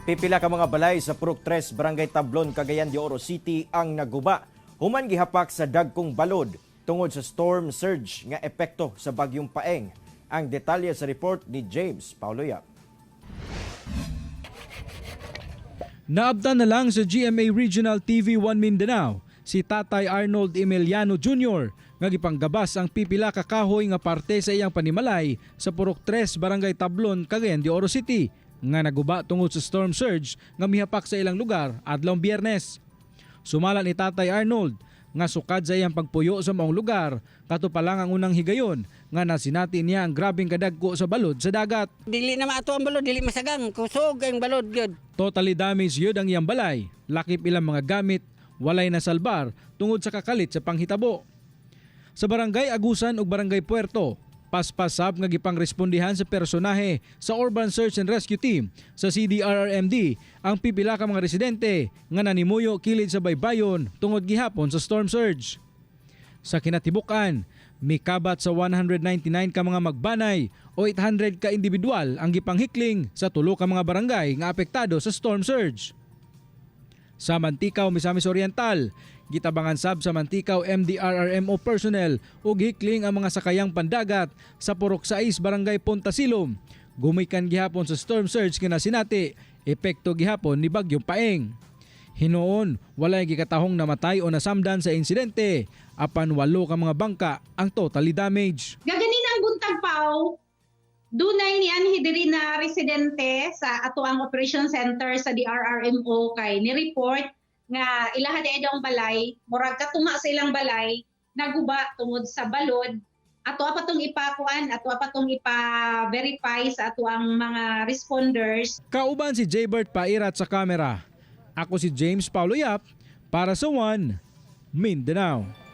Pipila ka mga balay sa Purok 3, Barangay Tablon, Cagayan de Oro City ang naguba human gihapak sa dagkong balod tungod sa storm surge nga epekto sa bagyong Paeng. Ang detalye sa report ni James Paulo Yap. Naabtan na lang sa GMA Regional TV 1 Mindanao si Tatay Arnold Emiliano Jr. nga gipanggabas ang pipila ka kahoy nga parte sa iyang panimalay sa Purok 3, Barangay Tablon, Cagayan de Oro City nga naguba tungod sa storm surge nga mihapak sa ilang lugar adlawng Biyernes. Sumala ni Tatay Arnold nga sukad sa iyang pagpuyo sa maong lugar, kato pa lang ang unang higayon nga nasinati niya ang grabeng kadagko sa balod sa dagat. Dili na maato ang balod, dili masagang, kusog ang balod gyud. Totally damaged yun ang iyang balay, lakip ilang mga gamit, walay nasalbar tungod sa kakalit sa panghitabo. Sa Barangay Agusan ug Barangay Puerto, paspasab nga gipangrespondihan sa personahe sa Urban Search and Rescue Team sa CDRRMD ang pipila ka mga residente nga nanimuyo kilid sa baybayon tungod gihapon sa storm surge. Sa kinatibukan, mikabat sa 199 ka mga magbanay o 800 ka individual ang gipanghikling sa tulo ka mga barangay nga apektado sa storm surge. Sa Manticao, Misamis Oriental, gitabangan sab sa Manticao MDRRMO personnel ug hikling ang mga sakayang pandagat sa Purok 6, Barangay Puntasilom. Gumikan gihapon sa storm surge nga nasinati, epekto gihapon ni Bagyong Paeng. Hinuon, walay gikatahong namatay o nasamdan sa insidente, apan walo ka mga bangka ang totally damage. Gaganin ang buntag, Pao, dunay ni anhi diri na residente sa ato ang operation center sa DRRMO kay ni report nga ilaha di ang balay, murag katunga sa ilang balay naguba tungod sa balod. Ato pa tong ipakuan, ato pa tong ipa-verify sa ato ang mga responders. Kauban si Jaybert Pairat sa kamera. Ako si James Paulo Yap para sa One Mindanao.